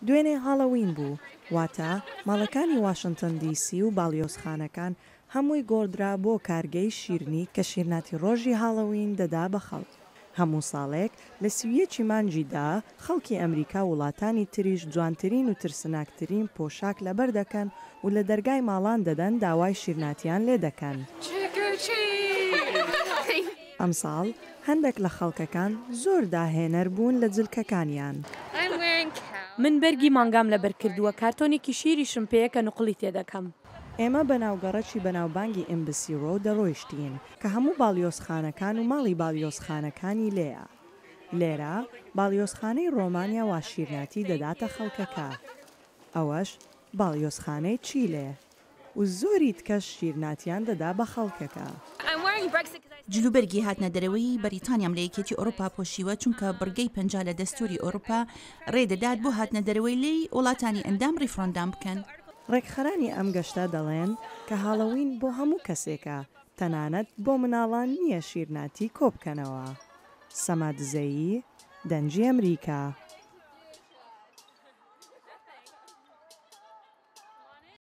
دوێنێ هاڵەوین بوو، واتە ماڵەکانی واشنتن دی سی و باڵیۆزخانەکان هەمووی گۆڕدرا بۆ کارگەی شیرنی کە شیرناتی ڕۆژی هاڵەوین دەدا بە خەڵک. هەموو ساڵێک لە 31 ی مانگی دا خەڵکی ئەمریکا و وڵاتانی تریش جوانترین و ترسناکترین پۆشاک لەبەر دەکەن و لە دەرگای ماڵان دەدەن داوای شیرناتیان لێ دەکەن. ئەمساڵ هەندێک لە خەڵکەکان زۆر داهێنەر بوون لە جلکەکانیان. من بەرگی مانگام لەبەر کردووە، کارتۆنێکی شیریشم پێیە کە نوقڵی تێدەکەم. ئێمە بەناو گەڕەکی بەناوبانگی ئیمبسی ڕۆو دەڕۆیشتین کە هەموو باڵیۆزخانەکان و ماڵی باڵیۆزخانەکانی لێیە. لێرە باڵیۆزخانەی ڕۆمانیا وا شیرناتی دەداتە خەڵکەکە. ئەوەش باڵیۆزخانەی چیلێ. و زۆری تکەش شیرناتیان دەدا بە خەڵکەکە. جلوبەرگی هاتنە دەرەوەی بەریتانیام لە یەکێتی ئەوروپا پۆشیوە، چونکە بڕگەی 50 لە دەستووری ئەوروپا رێ دەدات بۆ هاتنە دەرەوەی لێی، وڵاتانی ئەندام ریفرۆندام بکەن. ڕێکخەرانی ئەم گەشتە دەڵێن کە هاڵۆوین بۆ هەموو کەسێکە، تەنانەت بۆ مناڵان نییە شیرناتی کۆبکەنەوە. سەما دزەیی، دەنگی ئەمریکا.